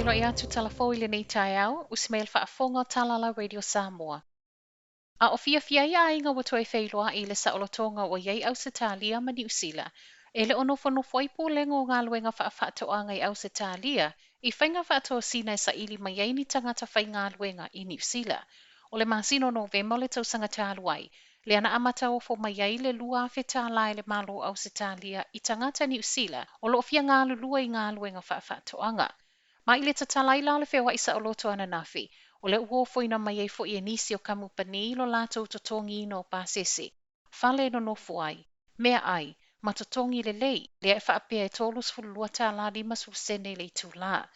faafeiloai atu tala fou i lenei taeao, usi mai le faafofoga o Talalau Radio Samoa. A o fiafia ai aiga ua toe feiloai i le saolotoga ua i ai Ausetalia ma Niu Sila, e le o nofonofo ai Pulega o Galuega Faafaatoaga i Ausetalia i faiga faatosina e saili mai ai ni tagata faigaluega i Niu Sila. O le masina o Novema o le tausaga talu ai, lea na amata ofo mai ai le $2,000 e le Malo o Ausetalia i tagata Niu Sila o lo o fia galulue i galuega faafaatoaga. Ma i le tatala ai la o le feoai saoloto ananafi, o lea ua ofoina mai ai foi e nisi o kamupani lo latou totogiina o pasese, fale e nonofo ai, meaai, ma totogi lelei, lea e faapea e $32.50 le itulā.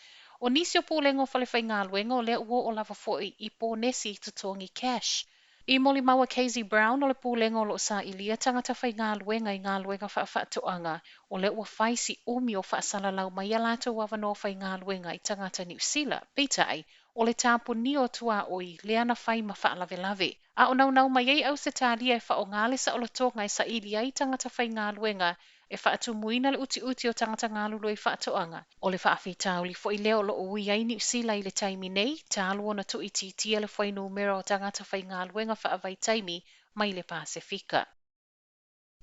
O nisi o pulega o falefaigaluega o lea ua oo lava foi i ponesi i totogi cash. I molimau a Casey Brown o le Pulega o lo o sailia tagata faigaluega i galuega faafaatoaga, o lea ua fai si umi o faasalalau mai a latou avanoa faigaluega i tagata Niu Sila, peitai, o le tapunia o tuaoi lea na fai ma faalavelave. A o naunau mai ai Ausetalia e faaaoga le saolotoga e saili ai tagata faigaluega e faatumuina le utiuti o tagata galulue i faatoaga. O le faafitauli foi lea o lo o ui ai Niu Sila i le taimi nei, talu ona tuuitiitia le fuainumera o tagata faigaluega faavaitaimi mai le Pasefika.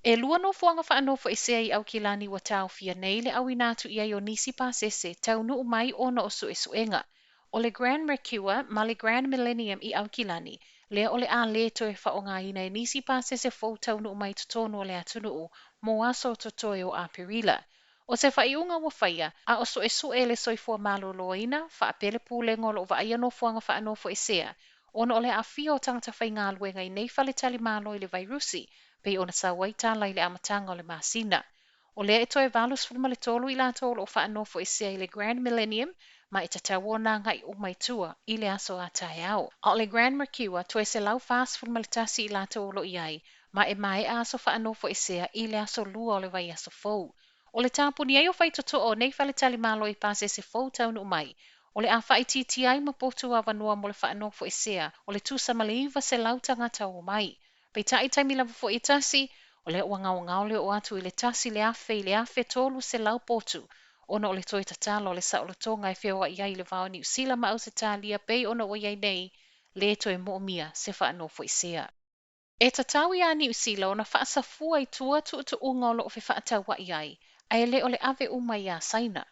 E lua nofoaga faanofoesea i Aukilani ua taofia nei le auina atu i ai o nisi pasese taunuu mai ona o suesuega. O le Grand Mercure ma le Grand Millennium i Aukilani, lea o le a le toe faaaogaina e nisi pasese fou taunuu mai i totonu o le atunuu mo aso totoe o Aperila. O se faaiuga ua faia, a o suesue e le Soifua Maloloina, faapea le Pulega o lo o vaaia nofoaga faanofoesea, ona o le aafia o tagata faigaluega i nei faletalimalo i le vairusi, pei ona sau ai tala i le amataga o le masina. O lea e toe 83 i latou o lo o faanofoesea i le Grand Millennium, ma e tatau ona agai uma i tua i le aso a taeao. A o le Grand Mercure, toe 141 i latou o lo o i ai, ma e maea aso faanofoesea i le aso Lua o le vaiaso fou. O le tapuni ai o faitotoa o nei faletalimalo i pasese fou taunuu mai, o le a faaitiitia ai ma potu avanoa mo le faanofoesea o le tusa ma le 900 tagata o mai. Peitai i taimi lava foi e tasi, o lea ua gaogao le oo atu i le 1,000 i le 1,300 potu, ona o le toe tatala o le saolotoga e feoai ai i le va o Niu Sila ma Ausetalia pei ona ua i ai nei, lē toe moomia se faanofoesea. E tatau iā Niu Sila ona faasafua i tua tuutuuga o lo o fefaataua'i ai, ae le o le ave uma iā Saina.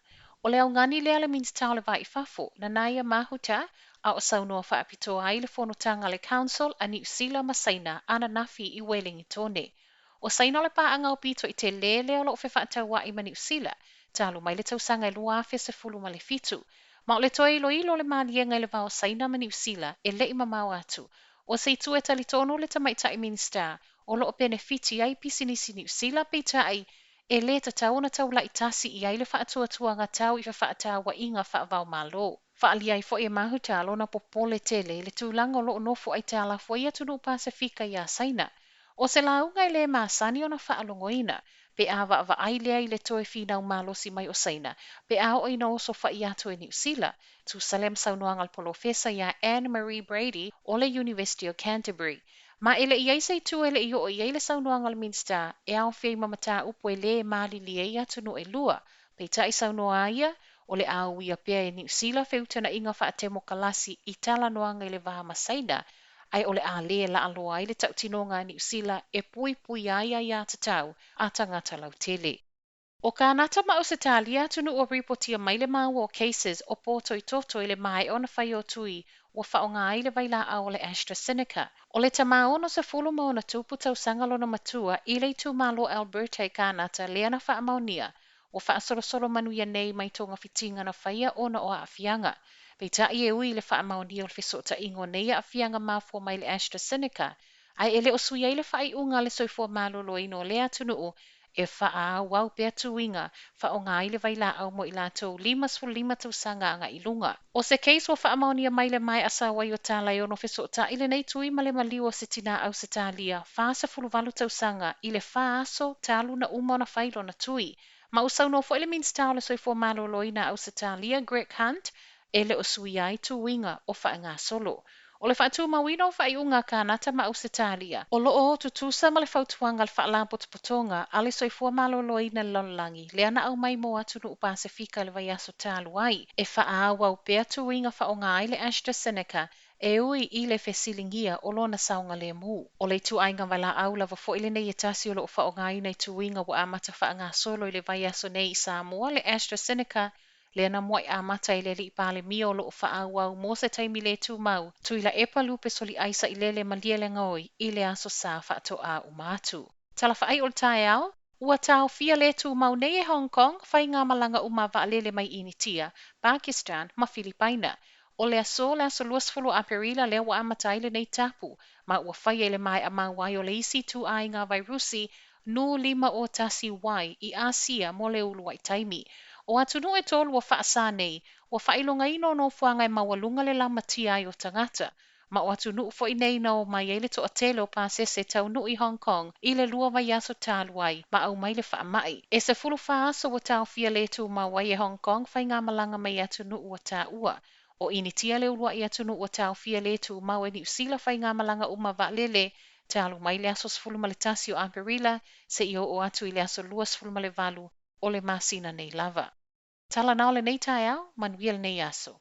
O le augani lea a le Minisita o le Va i Fafo, Nanaia Mahuta, a o saunoa faapitoa ai i le fonotaga a le Council a Niu Sila ma Saina ananafi i Uelintone. O Saina o le paaga aupito i telē lea o lo o fefaataua'i ma Niu Sila, talu mai le tausaga e 2017. Ma o le toe iloilo o le maliega i le va o Saina ma Niu Sila e le i mamao atu. O se itu e talitonu le tamaitai Minisita o lo o penefiti ai pisinisi Niu Sila, peitai, e lē tatau ona taula'i tasi i ai le faatuatuaga tau i fefaatauaiga faava-o-Malo. Faaalia ai foi e Mahuta lona popole tele i le tulaga o lo o nofo aitalafu ai atunuu Pasefika iā Saina. O se lauga e lē masani ona faalogoina, pe a vaavaai lea i le toe finau malosi mai o Saina pe a oo ina osofaia atu e Niu Sila, tusa lea ma saunoaga a le Polofesa ia Anne Marie Brady o le University o Canterbury. Ma e le i i ai se itu e le i oo i ai le saunoaga a le Minisita e aofia ai ma mataupu e lē malilie ai atunuu e lua. Peitai saunoa ia, o le a uia pea e Niu Sila feutagaiga faatemokalasi i talanoaga i le va ma Saina, ae o le a le laaloa ai le tautinoga a Niu Sila e puipuia ai aiatatau a tagata lautele. O Kānata ma Ausetalia atunuu ua ripotia mai le maua o cases o poto i toto i le maea ona fai o tui ua faaaoga ai le vailaau o le AstraZeneca. O le tamā 60+ tausaga lona matua i le itumalo Alberta i Kānata lea na faamaonia, ua faasolosolo manuia nei mai togafitiga na faia ona o aafiaga. Peitai e ui i le faamaonia o le fesootaiga o nei aafiaga mafua mai le AstraZeneca, ae e le o suia ai le faaiuga a le Soifua Maloloina o lea atunuu e faaauau pea tuiga faaaoga ai le vailaau mo i latou 55 tausaga agai i luga. O se case ua faamaonia mai le maea sau ai o tala e ono fesootai lenei tui ma le maliu o se tinā Ausetalia 48 tausaga i le fa aso talu na uma ona fai lona tui. Ma ua saunoa foi le Minisita o le Soifua Maloloina a Ausetalia, Greg Hunt, e le o suia ai tuiga o faagasolo. O le faatumauina o faaiuga a Kanata ma Ausetalia, o lo o o tutusa ma le fautuaga a le Faalapotopotoga a le Soifua Maloloina i le Lalolagi, lea na aumai mo atunuu Pasefika i le vaiaso talu ai, e faaauau pea tuiga faaaoga ai le AstraZeneca e ui i le fesiligia o lona saogalemu. O le ituaiga vailaau lava foi lenei e tasi o lo o faaaogaina i tuiga ua amata faagasolo i le vaiaso nei i Samoa, le AstraZeneca lea na muai amata e le alii Palemia o lo o faaauau mo se taimi le tumau, Tuilaepa Lupe Soliai Sailele Malielegaoi i le Aso Sa faatoa uma atu. Tala faaiu o le taeao, Ua taofia le tumau nei e Hong Kong faigamalaga uma a vaalele mai Initia, Pakistan ma Filipaina. O le aso, le aso 20 o Aperila lea ua amata ai lenei tapu, ma ua faia i le maea mau ai o le isi ituaiga vairusi N501Y i Asia mo le uluai taimi. O atunuu e tolu ua faasā nei, ua faailogaina o nofoaga e maualuga le lamatia ai o tagata, ma o atunuu foi nei na o mai ai le toatele o pasese taunuu i Hong Kong i le lua vaiaso talu ai ma aumai le faamai. E 14 aso ua taofia le tumau ai e Hong Kong faigamalaga mai atunuu ua taua. O Initia le uluai atunuu ua taofia le tumau e Niu Sila faigamalaga uma vaalele talu mai le aso 11 o Aperila seia oo atu i le aso 28 o le masina nei lava. Tala na o lenei taeao, manuia lenei aso.